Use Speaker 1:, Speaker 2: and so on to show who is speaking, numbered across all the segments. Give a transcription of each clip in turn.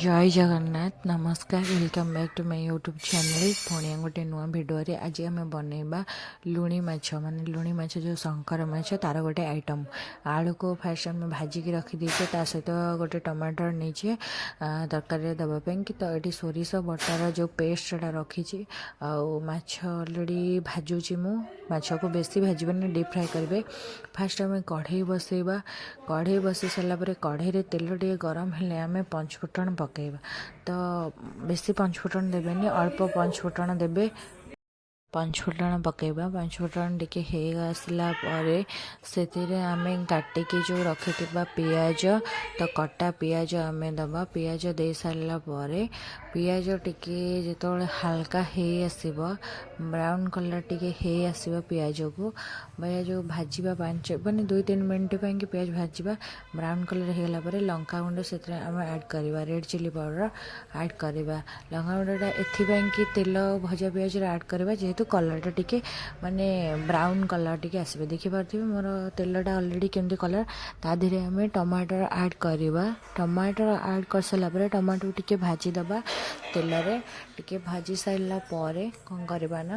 Speaker 1: ଜୟ ଜଗନ୍ନାଥ, ନମସ୍କାର। Welcome back to my YouTube channel। ପୁଣି ଗୋଟେ ନୂଆ ଭିଡ଼ିଓରେ ଆଜି ଆମେ ବନେଇବା ଲୁଣି ମାଛ, ମାନେ ଲୁଣି ମାଛ ଯେଉଁ ଶଙ୍କର ମାଛ, ତା'ର ଗୋଟେ ଆଇଟମ୍। ଆଳୁକୁ ଫାଷ୍ଟ ଆମେ ଭାଜିକି ରଖିଦେଇଛେ। ତା ସହିତ ଗୋଟେ ଟମାଟର ନେଇଛେ ତରକାରୀରେ ଦେବା ପାଇଁ କି। ତ ଏଠି ସୋରିଷ ବଟାର ଯେଉଁ ପେଷ୍ଟଟା ରଖିଛି ଆଉ ମାଛ ଅଲରେଡ଼ି ଭାଜୁଛି ମୁଁ। ମାଛକୁ ବେଶୀ ଭାଜିବେନି, ଡିପ୍ ଫ୍ରାଏ କରିବେ। ଫାଷ୍ଟ ଆମେ କଢ଼େଇ ବସେଇବା। କଢ଼େଇ ବସେଇ ସାରିଲା ପରେ କଢ଼େଇରେ ତେଲ ଟିକେ ଗରମ ହେଲେ ଆମେ ପଞ୍ଚଫୁଟଣ ପକାଇବା। ତ ବେଶୀ ପଞ୍ଚଫୁଟଣ ଦେବେନି, ଅଳ୍ପ ପଞ୍ଚଫୁଟଣ ଦେବେ। ପଞ୍ଚଫୁଟଣ ପକାଇବା। ପଞ୍ଚଫୁଟଣ ଟିକେ ହେଇ ଆସିଲା ପରେ ସେଥିରେ ଆମେ କାଟିକି ଯେଉଁ ରଖିଥିବା ପିଆଜ, ତ କଟା ପିଆଜ ଆମେ ଦେବା। ପିଆଜ ଦେଇ ସାରିଲା ପରେ ପିଆଜ ଟିକେ ଯେତେବେଳେ ହାଲକା ହେଇ ଆସିବ, ବ୍ରାଉନ୍ କଲର୍ ଟିକେ ହେଇ ଆସିବ, ପିଆଜକୁ ପିଆଜ ଭାଜିବା 5, ମାନେ 2-3 ମିନିଟ୍ ପାଇଁକି ପିଆଜ ଭାଜିବା। ବ୍ରାଉନ୍ କଲର୍ ହେଇଗଲା ପରେ ଲଙ୍କା ଗୁଣ୍ଡ ସେଥିରେ ଆମେ ଆଡ଼୍ କରିବା, ରେଡ଼୍ ଚିଲି ପାଉଡ଼ର ଆଡ଼୍ କରିବା। ଲଙ୍କା ଗୁଣ୍ଡଟା ଏଥିପାଇଁ କି ତେଲ ଭଜା ପିଆଜରେ ଆଡ଼୍ କରିବା, ଯେହେତୁ କଲର୍ଟା ଟିକେ ମାନେ ବ୍ରାଉନ୍ କଲର୍ ଟିକେ ଆସିବ। ଦେଖିପାରୁଥିବେ ମୋର ତେଲଟା ଅଲରେଡ଼ି କେମିତି କଲର୍। ତା ଦେହରେ ଆମେ ଟମାଟର ଆଡ଼୍ କରିବା। ଟମାଟର ଆଡ଼୍ କରିସାରିଲା ପରେ ଟମାଟୋ ଟିକେ ଭାଜିଦେବା ତେଲରେ। ଟିକେ ଭାଜି ସାରିଲା ପରେ କ'ଣ କରିବା ନା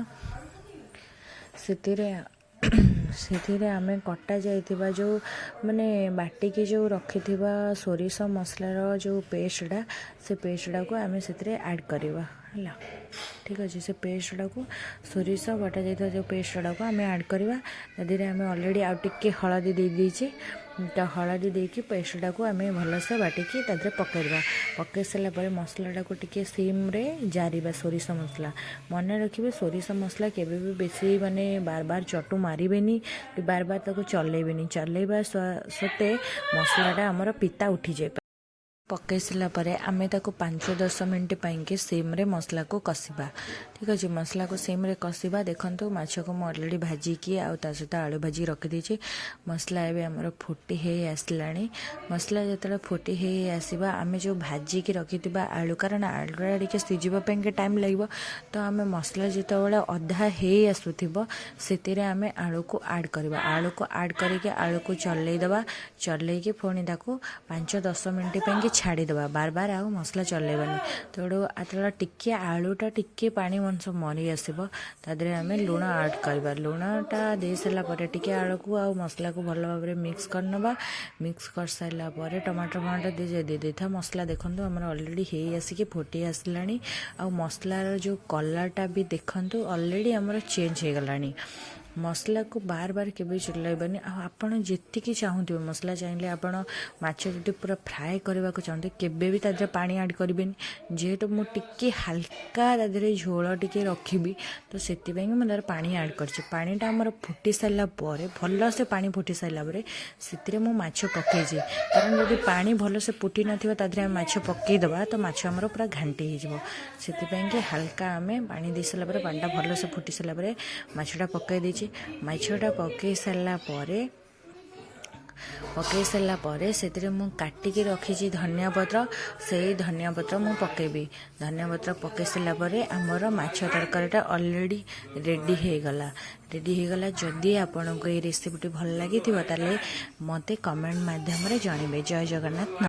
Speaker 1: ସେଥିରେ ସେଥିରେ ଆମେ କଟା ଯାଇଥିବା ଯେଉଁ, ମାନେ ବାଟିକି ଯେଉଁ ରଖିଥିବା ସୋରିଷ ମସଲାର ଯେଉଁ ପେଷ୍ଟଟା, ସେ ପେଷ୍ଟଟାକୁ ଆମେ ସେଥିରେ ଆଡ଼୍ କରିବା। ହେଲା, ଠିକ୍ ଅଛି। ସେ ପେଷ୍ଟଟାକୁ, ସୋରିଷ ବଟା ଯାଇଥିବା ଯେଉଁ ପେଷ୍ଟଟାକୁ ଆମେ ଆଡ଼୍ କରିବା। ତା ଦେହରେ ଆମେ ଅଲରେଡ଼ି ଆଉ ଟିକେ ହଳଦୀ ଦେଇ ଦେଇଛେ। ତ ହଳଦୀ ଦେଇକି ପେଷ୍ଟଟାକୁ ଆମେ ଭଲସେ ବାଟିକି ତା ଦେହରେ ପକାଇଦେବା। ପକାଇ ସାରିଲା ପରେ ମସଲାଟାକୁ ଟିକେ ସିମ୍ରେ ଜାରିବା। ସୋରିଷ ମସଲା, ମନେ ରଖିବେ, ସୋରିଷ ମସଲା କେବେ ବି ବେଶୀ ମାନେ ବାର ବାର ଚଟୁ ମାରିବେନି କି ବାର ବାର ତାକୁ ଚଲେଇବେନି। ଚଲେଇବା ସତ୍ତ୍ୱେ ମସଲାଟା ଆମର ପିତା ଉଠିଯାଏ। ପକାଇ ସାରିଲା ପରେ ଆମେ ତାକୁ 5-10 ମିନିଟ୍ ପାଇଁକି ସିମ୍ରେ ମସଲାକୁ କଷିବା। ଠିକ୍ ଅଛି, ମସଲାକୁ ସିମ୍ରେ କଷିବା। ଦେଖନ୍ତୁ, ମାଛକୁ ମୁଁ ଅଲରେଡ଼ି ଭାଜିକି ଆଉ ତା ସହିତ ଆଳୁ ଭାଜିକି ରଖିଦେଇଛି। ମସଲା ଏବେ ଆମର ଫୁଟି ହେଇ ଆସିଲାଣି। ମସଲା ଯେତେବେଳେ ଫୁଟି ହେଇ ଆସିବ, ଆମେ ଯେଉଁ ଭାଜିକି ରଖିଥିବା ଆଳୁ, କାରଣ ଆଳୁଟା ଟିକେ ସିଝିବା ପାଇଁକି ଟାଇମ୍ ଲାଗିବ, ତ ଆମେ ମସଲା ଯେତେବେଳେ ଅଧା ହେଇ ଆସୁଥିବ, ସେଥିରେ ଆମେ ଆଳୁକୁ ଆଡ଼୍ କରିବା। ଆଳୁକୁ ଆଡ଼୍ କରିକି ଆଳୁକୁ ଚଲେଇଦେବା। ଚଲେଇକି ପୁଣି ତାକୁ 5-10 ମିନିଟ୍ ପାଇଁକି ଛାଡ଼ିଦେବା। ବାର ବାର ଆଉ ମସଲା ଚଲେଇବାନି। ତେଣୁ ଯେତେବେଳେ ଟିକେ ଆଳୁଟା ଟିକେ ପାଣି ଅଂଶ ମରି ଆସିବ, ତା ଦେହରେ ଆମେ ଲୁଣ ଆଡ଼୍ କରିବା। ଲୁଣଟା ଦେଇସାରିଲା ପରେ ଟିକେ ଆଳୁକୁ ଆଉ ମସଲାକୁ ଭଲ ଭାବରେ ମିକ୍ସ କରିନେବା। ମିକ୍ସ କରିସାରିଲା ପରେ ଟମାଟର ଫମାଟର ଦେଇ ଦେଇଥିବା ମସଲା ଦେଖନ୍ତୁ, ଆମର ଅଲରେଡ଼ି ହେଇ ଆସିକି ଫୁଟି ଆସିଲାଣି। ଆଉ ମସଲାର ଯେଉଁ କଲର୍ଟା ବି ଦେଖନ୍ତୁ, ଅଲରେଡ଼ି ଆମର ଚେଞ୍ଜ ହେଇଗଲାଣି। ମସଲାକୁ ବାର ବାର କେବେ ଚଲେଇବାନି। ଆଉ ଆପଣ ଯେତିକି ଚାହୁଁଥିବେ ମସଲା, ଚାହିଁଲେ ଆପଣ ମାଛ ଯଦି ପୁରା ଫ୍ରାଏ କରିବାକୁ ଚାହୁଁଥିବେ, କେବେ ବି ତା ଦେହରେ ପାଣି ଆଡ଼୍ କରିବେନି। ଯେହେତୁ ମୁଁ ଟିକେ ହାଲକା ତା ଦେହରେ ଝୋଳ ଟିକେ ରଖିବି, ତ ସେଥିପାଇଁ ମୁଁ ତାର ପାଣି ଆଡ଼୍ କରିଛି। ପାଣିଟା ଆମର ଫୁଟି ସାରିଲା ପରେ, ଭଲସେ ପାଣି ଫୁଟି ସାରିଲା ପରେ ସେଥିରେ ମୁଁ ମାଛ ପକାଇଛି। କାରଣ ଯଦି ପାଣି ଭଲସେ ଫୁଟି ନଥିବ, ତା ଦେହରେ ଆମେ ମାଛ ପକାଇଦେବା, ତ ମାଛ ଆମର ପୁରା ଘାଣ୍ଟି ହେଇଯିବ। ସେଥିପାଇଁକି ହାଲକା ଆମେ ପାଣି ଦେଇ ସାରିଲା ପରେ, ପାଣିଟା ଭଲସେ ଫୁଟି ସାରିଲା ପରେ ମାଛଟା ପକାଇ ଦେଇଛି। ମାଛଟା ପକାଇ ସାରିଲା ପରେ ସେଥିରେ ମୁଁ କାଟିକି ରଖିଛି ଧନିଆ ପତ୍ର, ସେଇ ଧନିଆ ପତ୍ର ମୁଁ ପକାଇବି। ଧନିଆ ପତ୍ର ପକାଇ ସାରିଲା ପରେ ଆମର ମାଛ ତରକାରୀଟା ଅଲରେଡ଼ି ରେଡ଼ି ହେଇଗଲା, ରେଡ଼ି ହେଇଗଲା। ଯଦି ଆପଣଙ୍କୁ ଏଇ ରେସିପିଟି ଭଲ ଲାଗିଥିବ, ତାହେଲେ ମୋତେ କମେଣ୍ଟ ମାଧ୍ୟମରେ ଜଣାଇବେ। ଜୟ ଜଗନ୍ନାଥ।